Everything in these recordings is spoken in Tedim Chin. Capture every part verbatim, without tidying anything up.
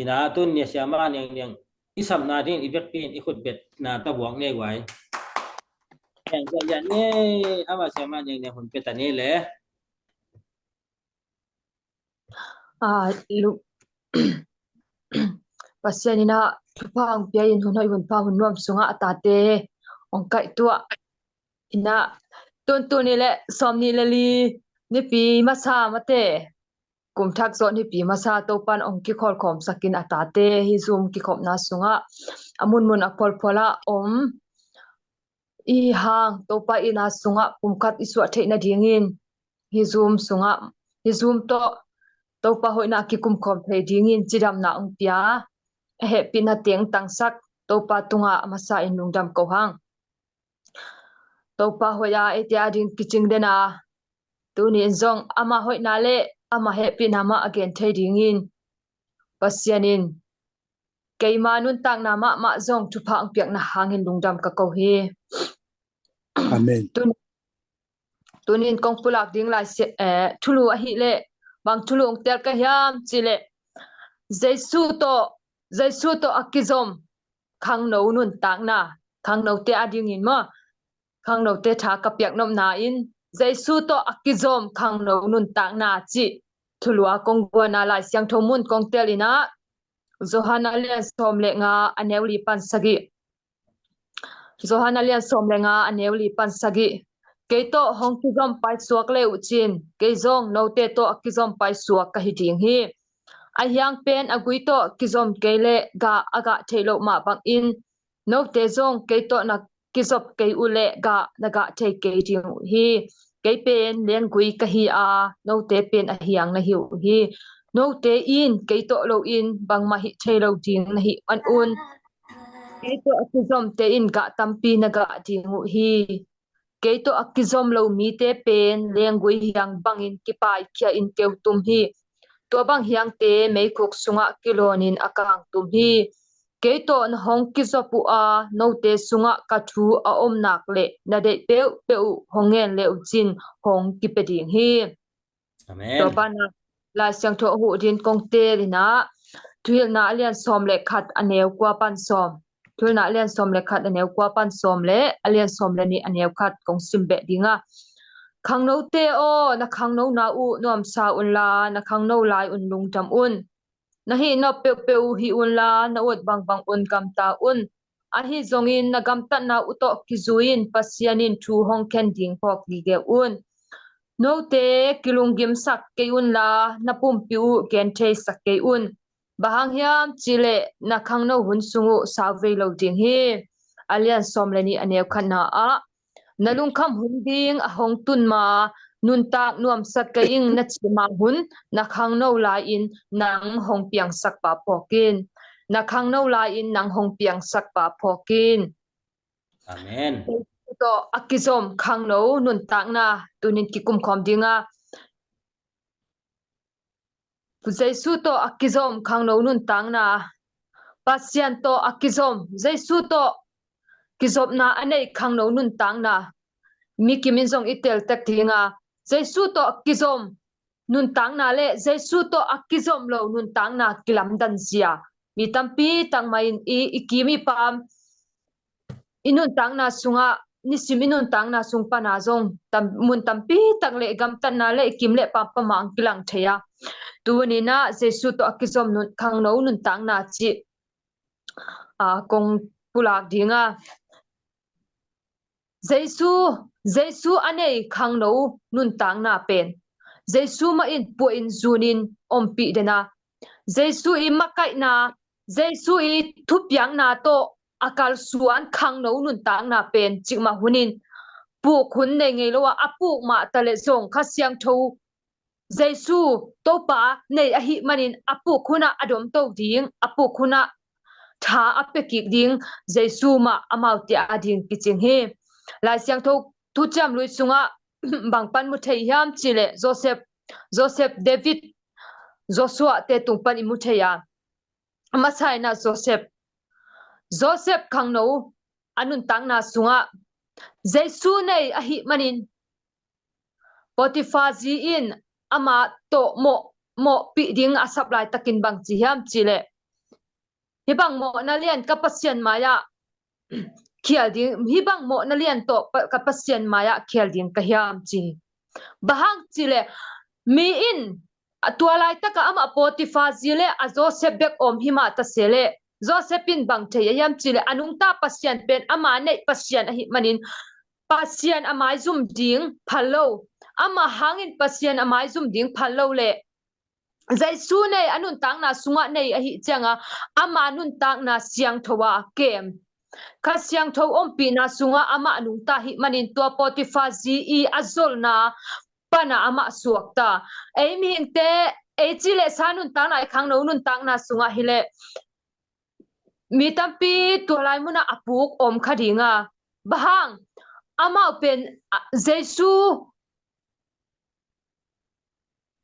Ina tun nia siama niang niang i sapna ding i bekpi in i khut betna tabuak nei guai. Niang niang niang ama siama niang niang hun peta ni le. A lu Pasian ina thupha ang pia in hun hoi hun pha hun nuam sunga a tate ong kaih tuah ina tun tuni le som ni le li nipi masa mate kum thak zawh nipi masa Topan ong kikhol khawm sakin a tate hi Zoom kikhopna sunga a munmun a pholphol a om i hang Topa ina sunga pumkhat i suah theih nadingin hi Zoom sunga hi Zoom tawh Topa hoihna kikum khawm thei dingin cidamna ong pia a hehpihna teng tangsak Topa tunga a masa in lungdam ko hang. Topa hoih a eite a ding kicing dena tuni in zong ama hoihna le ama hehpihna mah a gen thei dingin Pasian in keima nuntakna mahmah zong thupha ang piakna hangin lungdam ka ko hi. Amen. Tun tunin kong pulak ding lai thulu ahih leh bang thulu ong tel ka hiam cih leh Jesu tawh Jesu tawh a kizom khangno nuntakna khangnote a dingin maw khangnote tha ka piak nopna in Jesu tawh a kizom khangno nuntakna cih thulua kong guana Lai Siangtho mun kong tel inah Johan a lian sawm le nga a neu li pan sagih. Johan a lian sawm le nga a neu li pan sagih. Kei tawh hong kizom paisuak le uhcin kei zong note tawh a kizom paisuak ka hi ding hi. A hiang pen a gui tawh kizom kei le gah a gah theih loh mah bangin note zong kei tawh na kizop kei uh le gah na gah thei kei ding uh hi. Kei pen liangui ka hi a note pen a hiang na hi uh hi. Note in kei tawh loin bangmah hih thei lo ding na hih man un kei tawh a kizomte in gah tampi na gah ding uh hi. Kei tawh a kizom lo mite pen lenggui hiang bangin kipaikhia in keu tum hi. Tua bang hiangte meikhuk sungah kilawnin a kang tum hi. Kei tawh na hong kizop uh a note sungah ka thu a om nak le na deih peuhpeuh uh hong ngen le uh cin hong kipia ding hi. Amen. Tua pana Lai Siangtho a huh din kong tel inah Thuhilhna a lian sawm le khat a neu kua pan sawm. Thuhilhna a lian sawm le khat a neu kua pan sawm le a lian sawm le nih a neu khat kong sim beh dinga. Khangnote aw, na khangnona uh nuamsa unla na khangno lai un lungdam un. Na hih nop peuhpeuh uh hih unla na ut bangbang un gamta un. Ahi zongin na gamtatna uh tawh kizui-in Pasian in thu hong khen ding phawk gige un. Note kilunggimsak kei unla na pumpi uh gentheisak kei un. Bang hang hiam cihleh na khangno hun sung uh sau vei lo ding hi. A lian sawm le nih a neu khatna ah na lungkham hun ding a hong tun ma nuntak nuamsak kei ing na cih ma hun na khangno lai-in nang hong piangsak pa phawkin. Na khangno lai-in nang hong piangsak pa phawkin. Amen. Tawh a kizom khangno nuntakna tunin kikum khawm dinga. Jesu tawh a kizom khangno nuntakna. Pasian tawh a kizom Jesu tawh kizopna a nei khangno nuntakna. Mi kimin zong i teltek dinga Jesu tawh a kizom nuntakna le Jesu tawh a kizom lo nuntakna kilamdan zia. Mi tampi takmah in i, i kim i pam i nuntakna sungah nisim i nuntakna sung pana zong tam, mun tampi tak le i gamtatna le i kim le pam pamah ang kilang thei a. Tuninah Jesu tawh a kizom nun, khangno nuntakna cih a kong pulak dinga. Jesu, Jesu a nei khangno nuntakna pen Jesu mah in puahin zunin ompih dena. Jesu i makaihna Jesu i thupiakna tawh a kalsuan khangno nuntakna pen cikmah hunin puk hun nei ngei lo a, a puk mah ta le zong Kha Siangtho Jesu Topa nei ahih manin a puk hunah a domto ding, a puk hunah tha a pia kik ding Jesu mah amaute a ding kicing hi. Lai Siangtho thuciam lui sungah bang pan mu thei hiam cihleh Joseph, Joseph, David, Joshua te tung pan i mu thei a. A masa inah Joseph, Joseph khangno a nuntakna sungah Jesu nei ahih manin Potiphar zi in amah tawh mawh, mawhpih ding a sap laitakin bang ci hiam cihleh Hih bang mawhna lian ka Pasian mai-ah khial ding, hih bang mawhna lian tawh pa-, ka Pasian mai-ah khial ding ka hiam ci. Bang hang cileh mi in a tua laitaka amah Potiphar zi le a Joseph bek om himah tase le Joseph in bang thei a hiam cileh a nungta Pasian pen ama neih Pasian ahih manin Pasian a maizum ding phal lo. Ama hangin Pasian a maizum ding phal lo le Jesu nei a nuntakna sungah nei ahih cianga ama nuntakna siangtho a kem. Kha Siangtho ompihna sungah amah nungta ahih manin tua Potiphar zi i a zolna pana amah suakta. Ei mihingte, ei ci le sa nuntakna, ei khangno nuntakna sungah hileh mi tampi tua lai munah a puk om kha dinga. Bang hang amau pen a, Jesu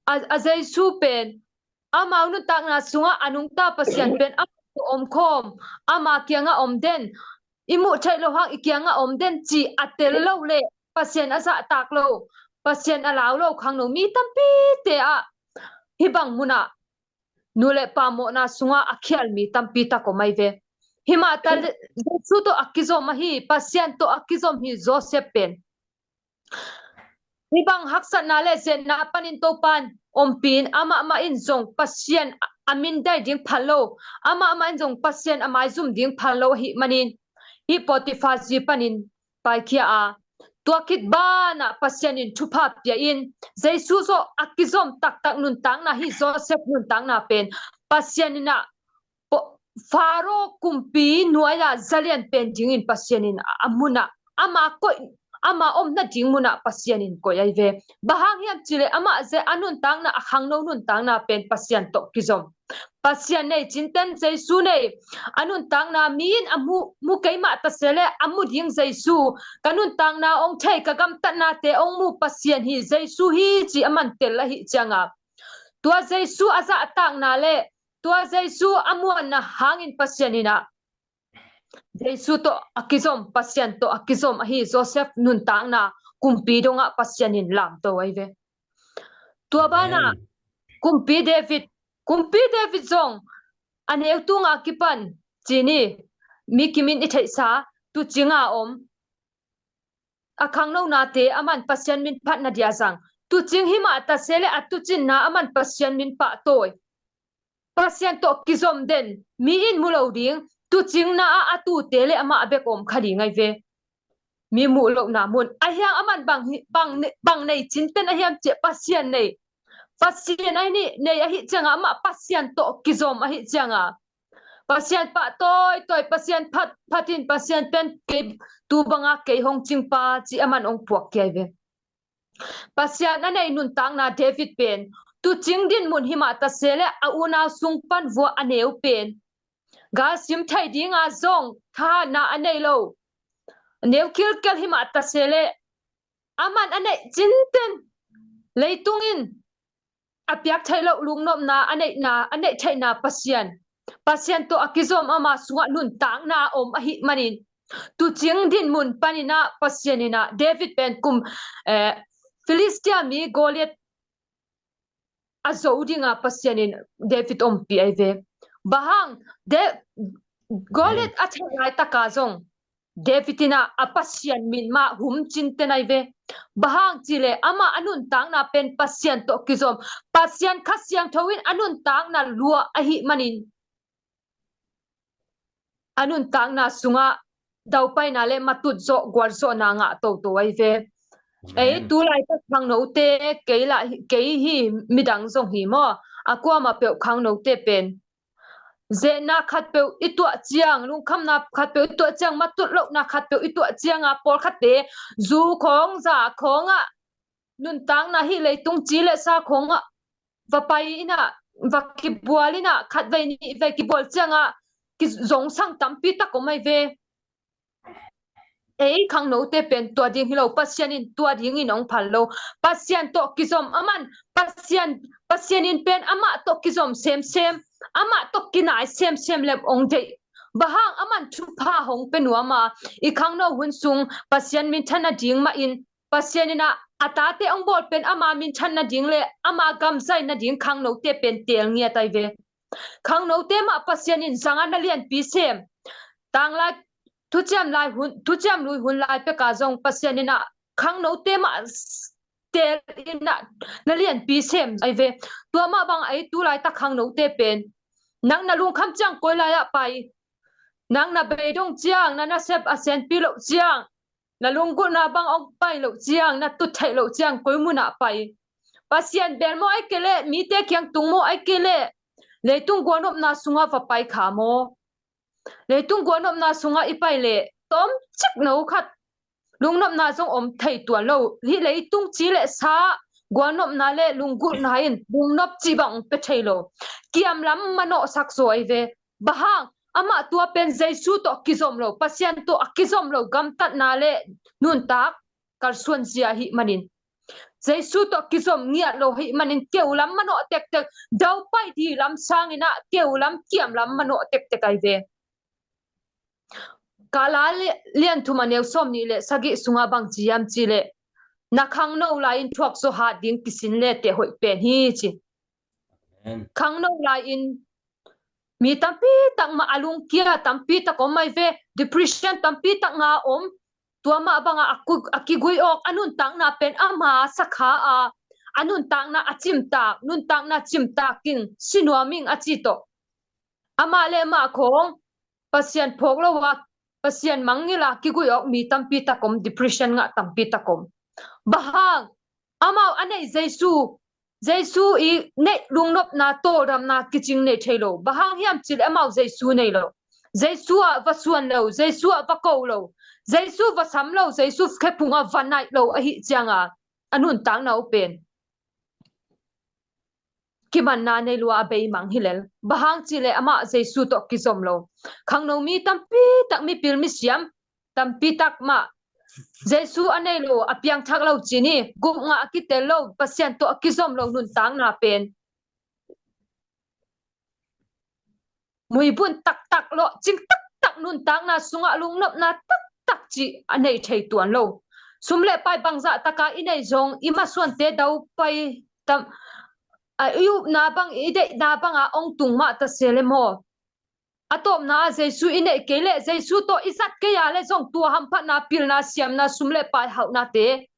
a, a Jesu pen amau nuntakna sungah a nungta Pasian pen amau omkhawm, ama kiangah om den, i muh theih loh hang i kiangah om den ci a tel lo le Pasian a zahtak lo, Pasian a lau lo khangno mi tampite ah hih bang munah nu le pa mawhna sungah a khial mi tampi tak om ai ve. Himah ta Jesu tawh a kizom ahi, Pasian tawh a kizom hi Joseph pen. Hih bang haksatna le zetna panin Topan ompin amah mah in zong Pasian a min dai ding phal lo. Amah mah in zong Pasian a maizum ding phal lo ahih manin hih Potiphar zi panin paikhia a, tua khit banah Pasian in thupha pia in Jesu zawh a kizom taktak nuntakna hi Joseph nuntakna pen Pasian inah Pharaoh kumpi nuai-ah zalian pen dingin Pasian in a munah ama koih, ama omna ding munah Pasian in koih ai ve. Bang hang hiam cileh amah ze a nuntakna, a khangno nuntakna pen Pasian tawh kizom. Pasian nei cinten Jesu nei a nuntakna mi in a mu, mu keimah tase le a mu ding Jesu, ka nuntakna ong thei, ka gamtatnate ong mu Pasian hi Jesu hi ci a man tel ahih cianga tua Jesu a zahtakna le tua Jesu a muanna hangin Pasian inah Jesu tawh a kizom, Pasian tawh a kizom ahi Joseph nuntakna kumpi dongah Pasian in lamto ai ve. Tua banah kumpi David, kumpi David zong a neu tunga kipan cini mi kimin i theihsa tucinga om a khangnonate aman Pasian min phatna dia zang. Tucing himah tase le a tucinna aman Pasian min pahtawi. Pasian tawh kizom den mi in mu lo ding, tucingna ah a tute le amah a bek om kha ding ai ve. Mi muh lohna mun a hiang aman bang, bang, bang nei cinten a hiam ciah Pasian nei. Pasian ai nih nei ahih cianga amah Pasian tawh kizom ahih cianga Pasian pah tawitawi, Pasian phat, phatin Pasian pen kei tu banga kei hong cingpa ci aman hong puak kiai ve. Pasian a nei nuntakna David pen tucing dinmun himah tase le a unau sung pan vua a neu pen galsim thei dinga zong thahatna a nei lo. Neu kilkel himah tase le aman a neih cinten leitung in a piak theih loh lungnopna a neihna, a neih theihna Pasian, Pasian tawh a kizom ama sungah nuntakna a om ahih manin tucing dinmun paninah Pasian inah David pen kum, eh, Philistia mi Goliath a zo dinga Pasian in David ompih ai ve. Bang hang Goliath a theih laitaka zong David inah a Pasian min mah hum cinten ai ve. Bang hang cileh amah a nuntakna pen Pasian tawh kizom, Pasian Kha Siangtho in a nuntakna luah ahih manin a nuntakna sungah daupaina le matut zawh gualzawhna ngah toto ai ve. Ei tu laitak khangnote kei lah, kei hi midang zong hi maw, a kuamah peuh khangnote pen zehna khatpeuh i tuah ciang, lungkhamna khatpeuh i tuah ciang, matut lohna khatpeuh i tuah cianga pawlkhatte zu khawng za khawngah nuntakna hih leitung ci le sa khawngah va pai inah, va kibual inah, khatvei nihvei kibual ciangah kizongsang tampi tak om ai ve. Ei khangnote pen tua ding hi lo, Pasian in tua dingin hong phal lo. Pasian tawh kizom aman, Pasian, Pasian in pen amah tawh kizom semsem, amah tawh kinai semsem lem hong deih. Bang hang aman thupha hong pe nuam a, i khangno hun sung Pasian minthan nading mahin Pasian inah a tate hong bawl pen ama minthan nading le ama gamzai nading khangnote pen teel ngiat ai ve. Khangnote mah Pasian in zanga na lianpi sem. Tanglai thuciam lai hun, thuciam lui hun lai peka zong Pasian in ah khangnote mah tel in ah na lianpi sem ai ve. Tua mah bang ai tu laitak khangnote pen nang na lungkham ciang koi lai ah pai. Nang na beidong ciang, na nasep a senpi loh ciang, na lunggulhna bang ong pai loh ciang, na tut theih loh ciang koi munah pai. Pasian bel maw ai kei leh, mite kiang tung maw ai kei leh, leitung gualnopna sungah va pai kha maw? Leitung gualnopna sungah i pai leh tomcik no khat lungnopna zong om thei tuan lo. Hih leitung ci le sa gualnopna le lunggulhna in lungnop cih bang ong pia thei lo. Kiam lam manawhsak zaw ai ve. Bang hang? Amah tua pen Jesu tawh kizom lo, Pasian tawh a kizom lo gamtatna le nuntak kalsuan zia ahih manin, Jesu tawh kizom ngiat lo ahih manin keu lam manawh tektek, daupai dih lam sangin ah keu lam kiam lam manawh tektek ai ve. Kala lian thum a neu sawm nih le sagih sungah bang ci hiam ci leh, na khangno lai-in thuak zaw hat ding kisin le teh hoih pen hi ci. Khangno lai-in mi tampi tak mah a lungkia tampi tak om ai ve, depression tampi tak nga om. Tua mah bangah a kigui awk a nuntakna pen ama sakha a, a nuntakna a cimtak, nuntakna cimtak ing, sinuam ing a ci tawh. Amah le amah khawng Pasian phawk lo a, Pasian mangngilh a kigui awk mi tampi tak om, depression ngah tampi tak om. Bang hang? Amau a neih Jesu, Jesu i neih lungnopna, tawldamna kicing nei thei lo. Bang hang hiam ci leh amau Jesu nei lo. Jesu ah va suan lo, Jesu ah va ko lo, Jesu va sam lo, Jesu khephung ah va naih lo ahih cianga a nuntakna uh pen kimanna nei lua a beimang hi lel. Bang hang ci leh amah Jesu tawh kizom lo. Khangno mi tampi tak, mipil misiam tampi tak mah Jesu a nei lo, a piangthak lo ci ni, gupngah a kitel lo, Pasian tawh a kizom lo nuntakna pen muibun taktak, lawhcing taktak nuntakna sungah lungnopna taktak cih a nei thei tuan lo. Sum le pai bangzah taka i neih zong i masuante daupai tam, a, i upna bang, i deihna banga ong tung mah ta se le maw? A tawpna ah Jesu i neih kei leh, Jesu tawh i zat kei a le zong tua hamphatna, pilna, siamna, sum le pai hauhnate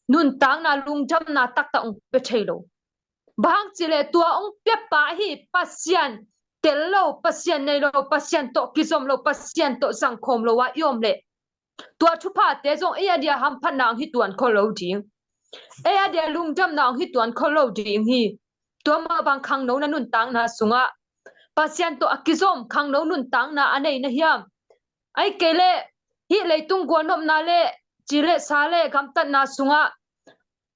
nuntakna, lungdamna taktak ong pia thei lo. Bang hang ci leh tua ong piapa hi Pasian tel lo, Pasian nei lo, Pasian tawh kizom lo, Pasian tawh zangkhawm lo a i om leh, tua thuphate zong ei a dia hamphatna ong hi tuan khol lo ding. Ei a dia lungdamna ong hi tuan khol lo ding hi. Tua mah bang khangno na nuntakna sungah Pasian tawh a kizom khangno nuntakna a nei na hiam? Ai kei leh hih leitung gualnopna le ci le sa le gamtatna sungah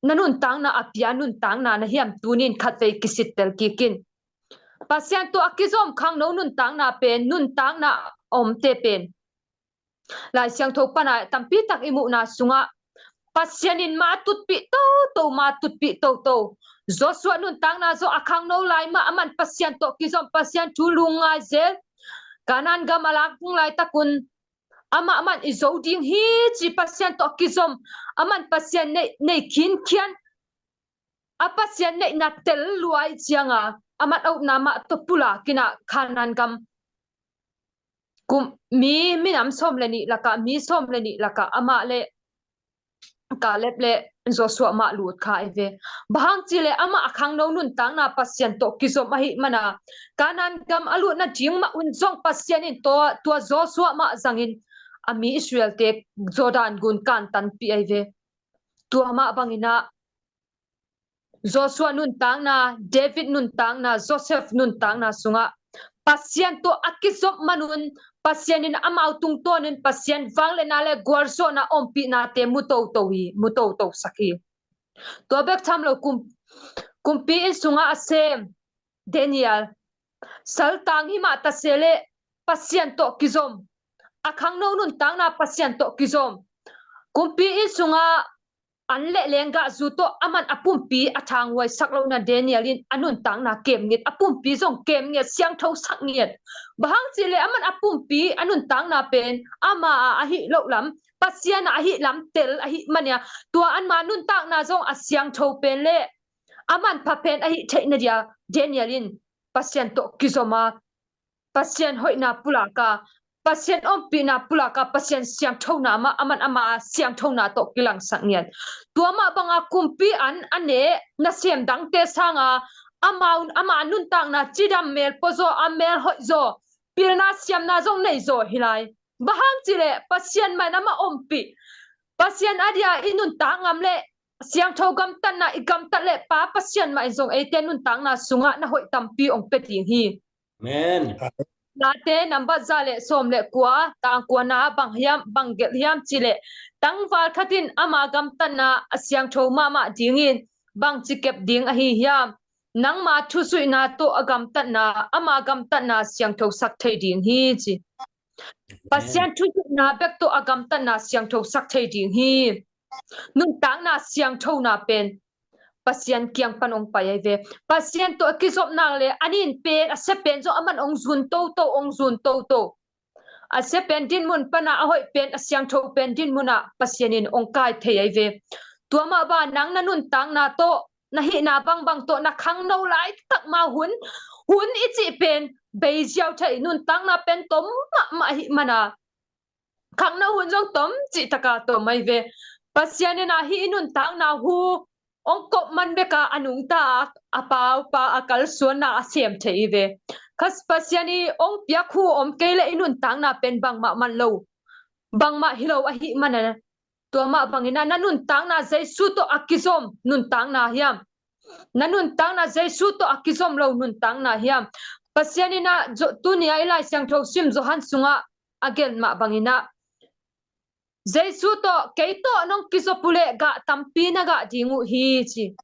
na nuntakna a pia nuntakna na hiam? Tunin khatvei kisittel kik in. Pasian tawh a kizom khangno nuntakna pen, nuntakna a omte pen Lai Siangtho pana tampi tak i muhna sungah Pasian in mah a tutpih toto, mah a tutpih toto. Joshua nuntakna zong a khangno lai mah aman Pasian tawh kizom, Pasian thu lungngai zel. Kanaan gam a lak ding laitakun amah aman i zo ding hi ci Pasian tawh kizom, aman Pasian nei, nei khinkhian, a Pasian neihna tel lua i cianga aman a upna mah tawh pulak in ah Kanaan gam kum, mi, minam sawm le nih lakah, mi sawm le nih lakah amah le Kaleb le Joshua mah lut kha ai ve. Bang hang ci leh amah a khangno nuntakna Pasian tawh kizom ahih mana Kanaan gam a lutna ding mah un zong Pasian in tua, tua Joshua mah zangin a mi Israelte Jordan gun kantanpih ai ve. Tua mah bangin ah Joshua nuntakna, David nuntakna, Joseph nuntakna sungah Pasian tawh a kizom manun Pasian in amau tungtawnin Pasian vangliatna le gualzawhna ompihnate mu toto hi, mu toto sak hi. Tua bek tham lo kum, kumpi inn sungah a sem Daniel, saltang hi mah ta se leh Pasian tawh kizom, a khangno nuntakna Pasian tawh kizom. Kumpi inn sungah an le lenggah zu tawh aman a pumpi a thanghuai sak lohna Daniel in a nuntakna kem ngiat, a pumpi zong kem ngiat, siangtho sak ngiat. Bang hang ci leh aman a pumpi a nuntakna pen ama a ahih loh lam, Pasian a ahih lam tel ahih mania, tua anma nuntakna zong a siangtho pen le aman pha pen ahih theihna dia Daniel in Pasian tawh kizom a, Pasian hoihna pulak a, Pasian ompihna pulak a, Pasian siangthona mah, aman ama siangthona tawh kilangsak ngiat. Tua mah banga kumpi an a ne nasem dangte sanga ama, ama nuntakna cidam mel pua zaw, a mel hoih zaw, pilna siamna zong nei zaw hi lai. Bang hang cih leh Pasian mah in amah ompih. Pasian a dia i nuntak ngam leh siangtho gamtatna i gamtat leh Pa Pasian mah in zong eite nuntakna sungah na hoih tampi ong pia ding hi. Amen. Late nambat za le sawm le kua, tang kuana bang hiam, bang gelh hiam cih leh, tangval khat in ama gamtatna a siangtho mahmah dingin bangci kep ding ahi hiam? Nangma thuzuihna tawh a gamtatna, ama gamtatna siangthosak thei ding hi ci. Pasian thuzuihna bek tawh a gamtatna siangthosak thei ding hi. Nuntakna siangthona pen Pasian kiang pan ong pai ahi ve. Pasian tawh a kizopna le a nin pen, a sia pen zong aman ong zun toto, ong zun toto. A sia pen dinmun pana a hoih pen, a siangtho pen dinmuna Pasian in ong kai thei ahi ve. Tua mah bang nang na nuntakna tawh, na hihna bangbang tawh, na khangno laitak ma hun, hun i cih pen bei ziau thei, nuntakna pen tom mahmah ahih mana khangno hun zong tom cih taka tom ahi ve. Pasian in a hih i nuntakna hu ong kop man beka a nungta a, a paupa a kalsuanna a sem thei hi ve. Khas Pasian i ong piak hu om kei leh i nuntakna pen bangmah man lo, bangmah hi lo ahih mana. Tua mah bangina na nuntakna Jesu tawh a kizom nuntakna hiam? Na nuntakna Jesu tawh a kizom lo nuntakna hiam? Pasian in a, tunia i Lai Siangtho sim Johan sungah a gen mah bangina, Jesu tawh kei tawh nong kizop uh leh gah tampi na gah ding uh hi ci.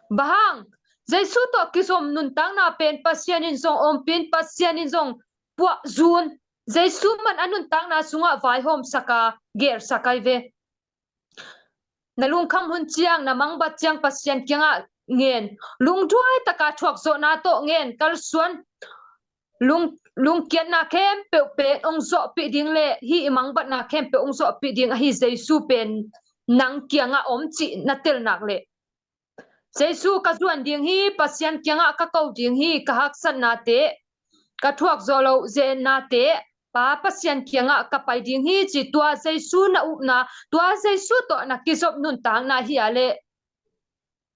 Bang hang, Jesu tawh kizom nuntakna pen Pasian in zong ompin, Pasian in zong puah zun, Jesu man a nuntakna sungah vaihawmsak a, gelsak ahi ve. Na lungkham hun ciang, na mangbat ciang Pasian kiangah ngen, lungduai taka thuakzawhna tawh ngen, kalsuan, lung, lungkiatna khempeuh pen ong zawhpih ding le hih i mangbatna khempeuh ong zawhpih ding ahi Jesu pen nang kiangah om cih na telnak leh, Jesu ka zuan ding hi, Pasian kiangah ka ko ding hi, ka haksatnate, ka thuakzawh loh zennate Pa Pasian kiangah ka pai ding hi ci, tua Jesu na upna, tua Jesu tawh na kizop nuntakna hi a leh,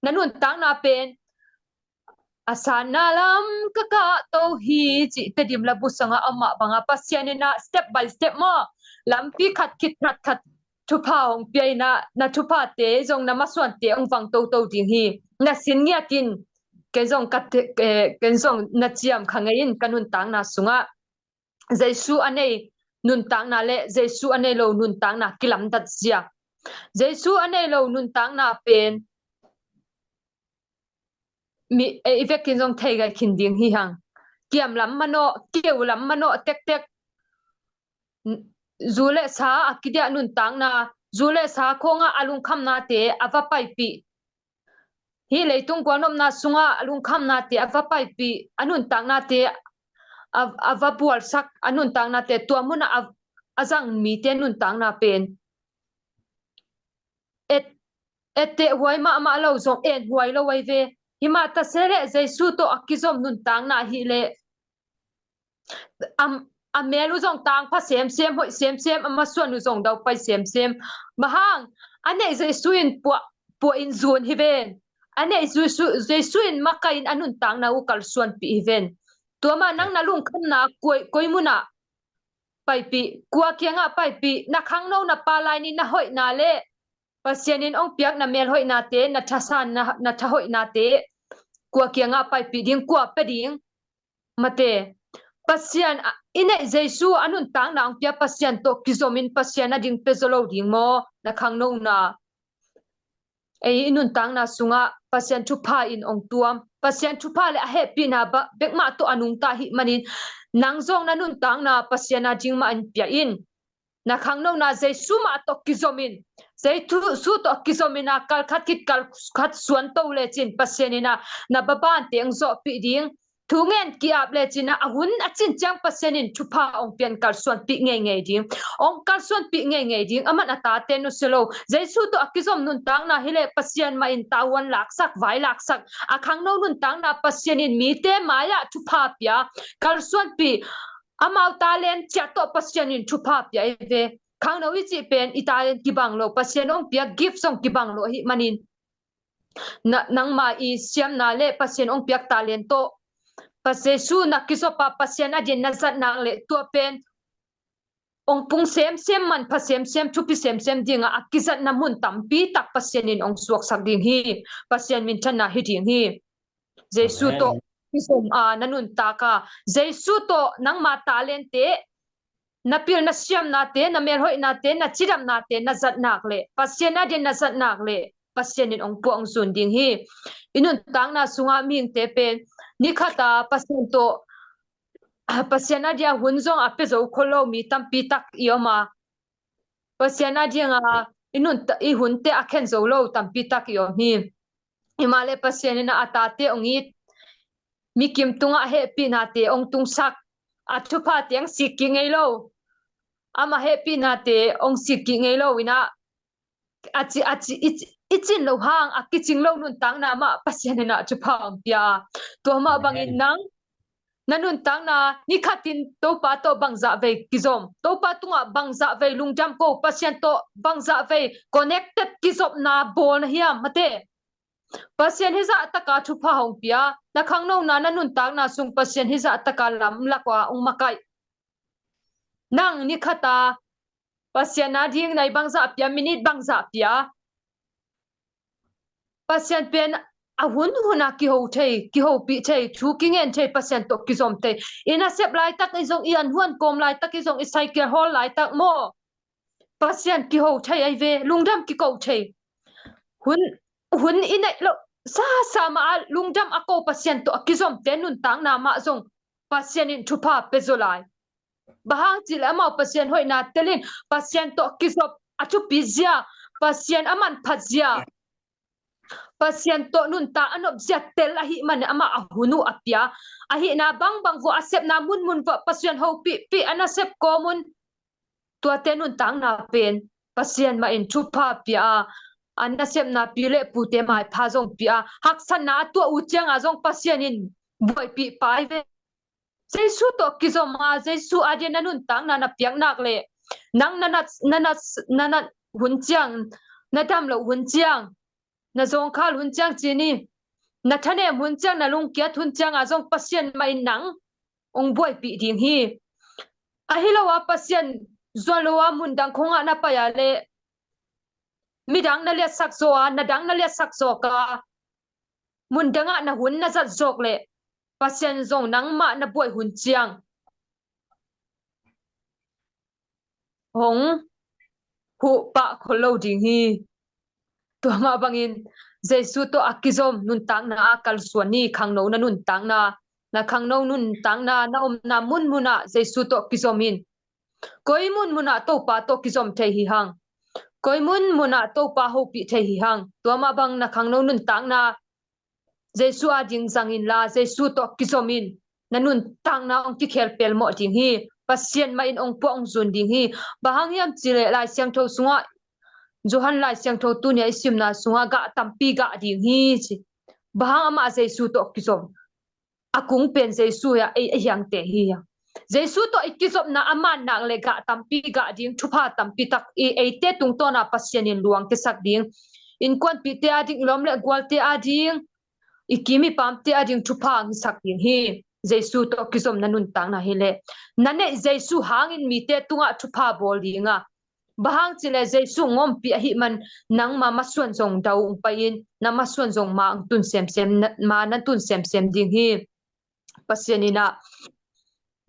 na nuntakna pen a sanna lam ka kahto hi cih Tedim labu sangah a om mah banga Pasian in a step by step maw, lampi khat khit khat khat thupha hong pia in a, na thuphate zong na masuante hong vang toto ding hi. Na sin ngiat in, ken zong ka te-, eh, ken zong na ciam kha ngei in ka nuntakna sungah Jesu a nei nuntakna le Jesu a nei lo nuntakna kilamdat zia. Jesu a nei lo nuntakna pen mi, eh, i vekin zong thei gai khin ding hi hang. Kiam lam manawh, keu lam manawh tektek. Zu le sa a kidiah nuntakna, zu le sa khawngah a lungkhamnate a va paipih. Hih leitung gualnopna sungah a lungkhamnate a va paipih, a nuntaknate a, a va bualsak, a nuntaknate tua munah a, a zang mite nuntakna pen et, etteh huai mahmah lo zong en huai lo ahi ve. Himah ta se leh Jesu tawh a kizom nuntakna hi leh a, a mel uh zong tangpha semsem, hoih semsem, a masuan uh zong daupai semsem. Bang hang, a neih Jesu in puah, puah in zun hi ven. A neih Jesu, Jesu in makai in a nuntakna uh kalsuanpih hi ven. Tua mah nang na lungkhamna koi, koi munah paipih, kua kiangah paipih, na khangno na pa lai ni na hoihna le Pasian in ong piak na melhoihnate, na thasan, na, na thahoihnate kua kiangah paipih ding, kua pia ding? Mate, Pasian a, i neih Jesu a nuntakna ong pia Pasian tawh kizomin Pasian a ding pia zaw lo ding maw? Na khangnona ei i nuntakna sungah Pasian thupha in ong tuam. Pasian thupha le a hehpihna ba, bekmah tawh a nungta ahih manin nang zong na nuntakna Pasian a ding mah in pia in. Na khangnona Jesu mah tawh kizomin, Jesu tawh kizomin a kal khat khit kal khat suan to lecin Pasian in a na babante ong zawhpih ding, Thu ngen ki-ap le cin ah, a hun a cin ciang Pasian in thupha hong pian kalsuanpih ngeingei ding. Hong kalsuanpih ngeingei ding, aman a tate nusia lo. Jesu tawh a kizom nuntakna hi leh Pasian mah in tavuan laksak, vai laksak. A khangno nuntakna Pasian in mite mai-ah thupha pia, kalsuanpih, amau talent ciat tawh Pasian in thupha pia hi ve. Khangno i cih pen i talent kibang lo, Pasian hong piak gift zong kibang lo ahih manin, na, nangma i siamna le Pasian hong piak talent tawh, Pa Jesu na kizop a Pasian a din na zat nak leh tua pen hong pung semsem, manpha semsem, thupi semsem dingah a kizatna mun tampi tak Pasian in hong suaksak ding hi. Pasian minthanna hi ding hi. Jesu Amen. Tawh kizom a na nuntak a, Jesu tawh nangma talente, na pil na siamnate, na melhoihnate, na cidamnate na zat nak leh, Pasian a din na zat nak leh, Pasian in hong puah hong zun ding hi. I nuntakna sungah mihingte pen ni khat a Pasian tawh, Pasian a dia hun zong a pia zo khol lo mi tampi tak i om a, Pasian a dinga i nun, i hunte a khen zo lo tampi tak i om hi. Hi mah leh Pasian in a tate hong it, mikim tungah hehpihnate hong tungsak, a thuphate hong sik kik ngei lo. Ama hehpihnate hong sik kik ngei lo in a, a ci, a ci, i, i cin lo hang, a kicing lo nuntakna mah Pasian in a thupha hong pia. Tua mah bangin Amen. Nang na nuntakna ni khatin Topa tawh bangzah vei kizom, Topa tungah bangzah vei lungdam ko, Pasian tawh bangzah vei connected kizopna bawl na hiam, mate? Pasian hizah taka thupha hong pia, na khangnona, na nuntakna sung Pasian hizah taka lamlak a hong makaih. Nang ni khata Pasian a ding nai bangzah pia, minit bangzah pia. Pasian pen a hun hun a kiho thei, kihopih thei, thu kingen thei, Pasian tawh kizom thei. I nasep laitak i zong, i an huan kawm laitak i zong, i cycle hawl laitak maw, Pasian kiho thei ahi ve, lungdam kiko thei. Hun, hun i neih loh sasa mah a lungdam a ko Pasian tawh a kizomte nuntakna mah zong Pasian in thupha pia zaw lai. Bang hang cih leh amau Pasian hoihna tel in, Pasian tawh kizop a thupi zia, Pasian a manphat zia, Pasian tawh nuntak a nop zia tel ahih manin amah a hun uh a pia. Ahihna bangbang vua a sepna munmun vua Pasian hopihpih a nasep kawm un. Tuate nuntakna pen Pasian mah in thupha pia a, a nasepna pi le pute maipha zong pia a, haksatna a tuah uh cianga zong Pasian in buaipih pai ve. Jesu tawh kizom a, Jesu a dia na nuntakna na piak nak leh, nang na nat, na nat, na nat hun ciang, na dam loh hun ciang, na zawngkhal hun ciang ci ni, na thanem hun ciang, na lungkiat hun cianga zong Pasian mah in nang hong buaipih ding hi. Ahi lo a Pasian zuan lo a mundang khongah na pai a leh, midang na liatsak zaw a, na dang na liatsak zawk a, mundangah na hun na zat zawk leh, Pasian zong nangmah na buai hun ciang hong huh pah khol lo ding hi. Tua mah bangin Jesu tawh a kizom nuntakna a kalsuan ni. Khangno na nuntakna, na khangno nuntakna, na omna munmunah Jesu tawh kizom in. Koi munmunah Topa tawh kizom thei hi hang. Koi munmunah Topa hopih thei hi hang. Tua mah bang na khangno nuntakna Jesu a ding zang inla, Jesu tawh kizom in. Na nuntakna hong kikhel pelmawh ding hi. Pasian mah in hong puah hong zun ding hi. Bang hang hiam cih leh Lai Siangtho sungah, Johan Lai Siangtho tuni a i simna sungah gah tampi gah ding hi ci. Bang hang? Amah Jesu tawh kizom. A kung pen Jesu hi a, ei a hiangte hi a. Jesu tawh i kizopna a man nak leh gah tampi gah ding, thupha tampi tak i eite tungtawna Pasian in luang kisak ding. Innkuanpihte a ding, lawm le gualte a ding, i kim i pamte a ding thupha hong hisak ding hi. Jesu tawh kizom na nuntakna hi leh, na neih Jesu hangin mite tungah thupha bawl ding a. Bang hang cih leh Jesu hong ompih ahih man nangma masuan zong dau hong pai in, na masuan zong ma hong tun semsem, na, ma na tun semsem ding hi. Pasian in a,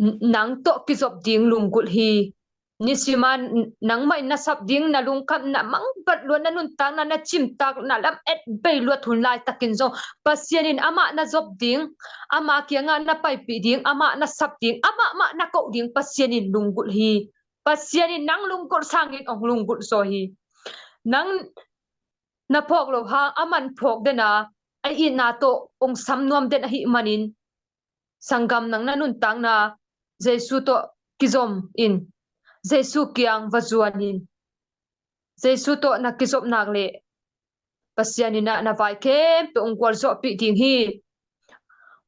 n-, nang tawh kizop ding lunggulh hi. Nisima n-, nangmah in na sap ding, na lungkhamna mangbat luat, na nuntakna, na cimtak, na lam et bei luat hun laitakin zong Pasian in amah na zop ding, ama kiangah na paipih ding, amah na sap ding, amah mah na koh ding Pasian in lunggulh hi. Pasian in nang lunggulh sangin hong lunggulh zaw hi. Nang na phawk loh hang aman phawk den a, a itna tawh hong sam nuam den ahih manin, Sanggam, nang na nuntakna Jesu tawh kizom in, Jesu kiang va zuan in. Jesu tawh na kizop nak leh Pasian in ah na vai khempeuh hong gualzawhpih ding hi.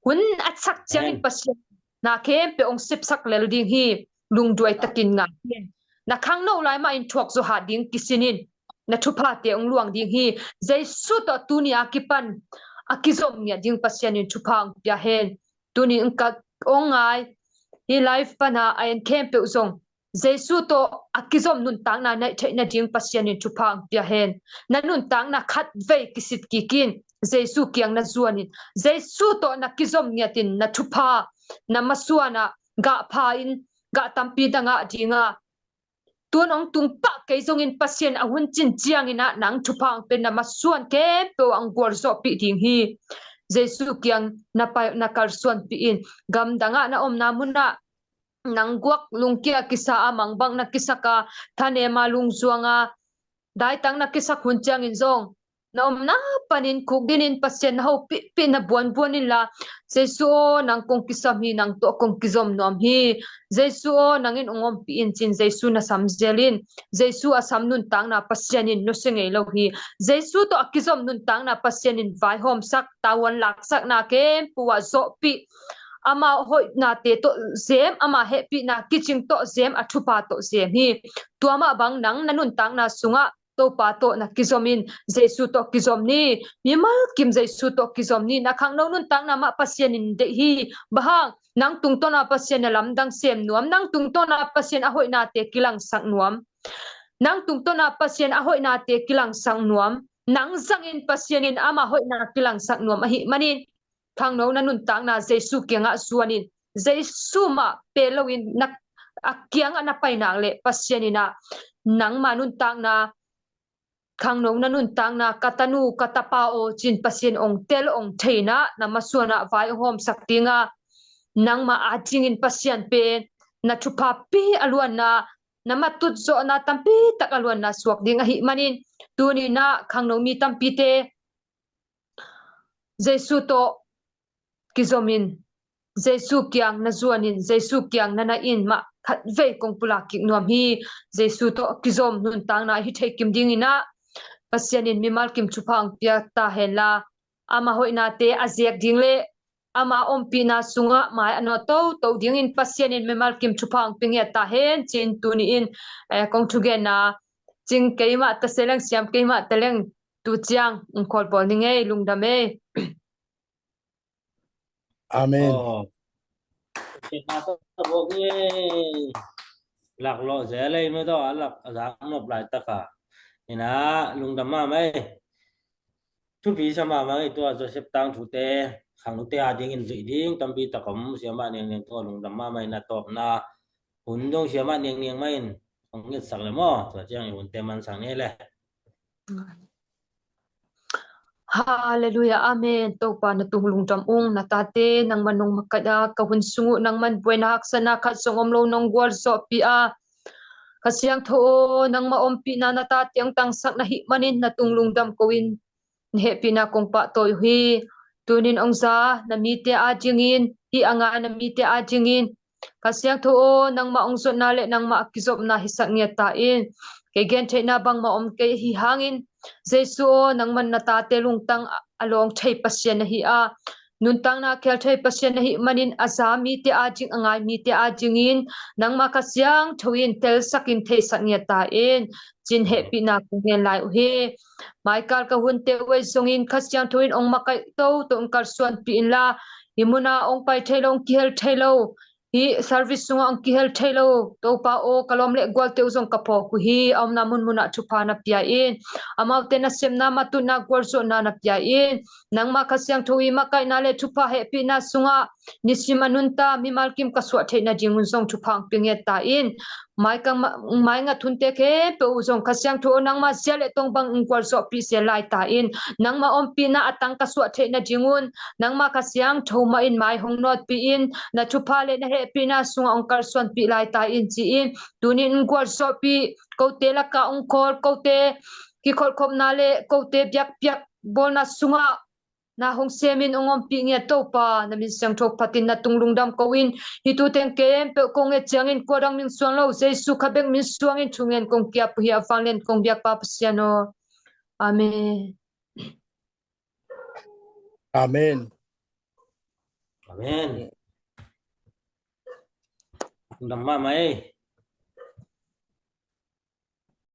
Hun a sak ciangin Pasian na khempeuh hong sepsak lel ding hi. Lungduai takin ngak in. Na khangno lai mah in thuak zawh hat ding kisin in. Na thuphate hong luang ding hi. Jesu tawh tuni a kipan a kizom ngiat ding Pasian in thupha hong pia hen. Tuni in ka hong ngai hi live pana a en khempeuh zong Jesu tawh a kizom nuntakna neih theih nading Pasian in thupha hong pia hen. Na nuntakna khat vei kisit kik in, Jesu kiang na zuan in, Jesu tawh na kizom ngiat in, na thupha na masuan ah gah pha in, gah tampi na ngah ding a, tun hong tung pah kei zongin Pasian a hun cin ciangin ah nang thupha hong pia, na masuan khempeuh ah hong gualzawhpih ding hi. Jesu kiang na pai, na kalsuanpih in. Gamdang ah na omna mun ah nang guak lungkia kisa a, mangbang na kisak a, thanem a, lungzuang a, daitang na kisak hun ciangin zong na omna panin khukdin in Pasian na hopihpih, na buanbuan inla, Jesu aw, nang kong kisam hi, nang tawh kong kizom nuam hi. Jesu aw, nang in hong ompih in, ci-in Jesu na sam zel in. Jesu a sam nuntakna Pasian in nusia ngei lo hi. Jesu tawh a kizom nuntakna Pasian in vaihawmsak, tavuan laksakna khempeuh ah zawhpih, ama hoihnate tawh zem, ama hehpihna kicing tawh zem, a thupha tawh zem hi. Tua mah bang nang na nuntakna sungah Topa tawh na kizom in, Jesu tawh kizom ni. Mimal kim Jesu tawh kizom ni. Na khangno nuntakna mah Pasian in deih hi. Bang hang? Nang tungtawn a Pasian a lamdang sem nuam, nang tungtawn a Pasian a hoihnate kilangsak nuam. Nang tungtawn a Pasian a hoihnate kilangsak nuam. Nang zangin Pasian in ama hoihna kilangsak nuam ahih manin, khangno na nuntakna Jesu kiangah zuan in. Jesu mah peh loin na, a kiangah na pai nak leh Pasian in ah nangma nuntakna, khangno na nuntakna, ka tanu, ka tapa aw, ci-in Pasian hong tel, hong thei in ah na masuan ah vai hong hawmsak ding a, nangma adingin Pasian pen na thupha pi a luanna, na matut zawhna tampi tak a luanna suak ding ahih manin, tuni in ah khangno mi tampite Jesu tawh kizom in, Jesu kiang na zuan in, Jesu kiang na na in mah khat vei kong pulak kik nuam hi. Jesu tawh kizom nuntakna hi thei kim dingin ah Pasian in mimal kim thupha hong pia ta henla, ama hoihnate a zek ding leh ama ompihna sungah mai a nawt toto dingin Pasian in mimal kim thupha hong pia ngiat ta hen, ci-in tuni in, eh, kong thugenna cing keimah ta se leng, siam keimah ta leng, tu ciang hong khawlbawl ning ei, lungdam ei. Amen. Aw. Lak lawh zel ei mah tawh, a lak a zak nop laitak a. Ina, lungdam mahmah ei. Thupi sa mahmah ei, tua Joseph tangthute, khangnote adingin zuih ding tampi tak om, siamah Niangniang tawh lungdam mahmah ei, na tawpna hun dong siamah Niangniang mah in hong ngetsak le maw, tua ciang i hunte mansak ni le. Halleluiah, amen. Topa na tung lungdam ung, na tate nangman nong makaih a, ka hun sung uh nangman buaina haksatna khat zong om lo nong gualzawhpih a, Kha Siangtho aw, nangma ompihna na tate hong tangsak na hih manin na tung lungdam ko in, na hehpihna kong pahtawi uh hi. Tunin hong za na mite adingin, hih a ngai na mite adingin, Kha Siangtho aw, nangma hong zotna le nangma a kizopna hisak ngiat ta in. Kei gentheihna bangmah om kei ahi hangin, Jesu aw, nangman na tate lungtang a lawng thei Pasian na hi a, nuntakna khel thei Pasian na hih manin, a za mite ading, a ngai mite adingin nangma Kha Siangtho in telsak in theisak ngiat ta in, ci-in hehpihna kong ngen lai uh hi. Maikal ka hunte uh ei zongin Kha Siangtho in hong makaih toto in kalsuanpih inla, hih muna hong pai thei lo, hong kihel thei lo, hih service sungah hong kihel thei lo, Topa aw, ka lawm le gualte uh zong ka phawk uh hi. A omna munmunah thupha na pia in, amaute nasepna, matutna, gualzawhna na pia in. Nangma Kha Siangtho i makaihna le thupha hehpihna sungah nisim a nunta mimal kim ka suah theih nadingun zong thupha hong pia ngiat ta in. Mai ka ma-, mai ngat hunte khempeuh uh zong Kha Siangtho aw, nangma zia le tong bangin gualzawhpih zel lai ta in. Nangma ompihna a tang ka suah theih nadingun nangma Kha Siangtho mah in mai hong nawtpih in, na thupha le na hehpihna sungah hong kalsuanpih lai ta in, ci-in tunin gualzawhpih, kote lakah hong khawl, kote kikholhkhopna le kote biakpiak bawlna sungah na hong semin hong ompih ngiat Topa, na min siangtho phatin na tung lungdam ko-in, hih tu teng khempeuh kong nget ciangin kua dang min suang lo, Jesu kha bek min suangin thungen kong ki-ap uh hi, a vanglian kong biakpa Pasian aw. Amen. Amen. Amen. Lungdam mahmah ei.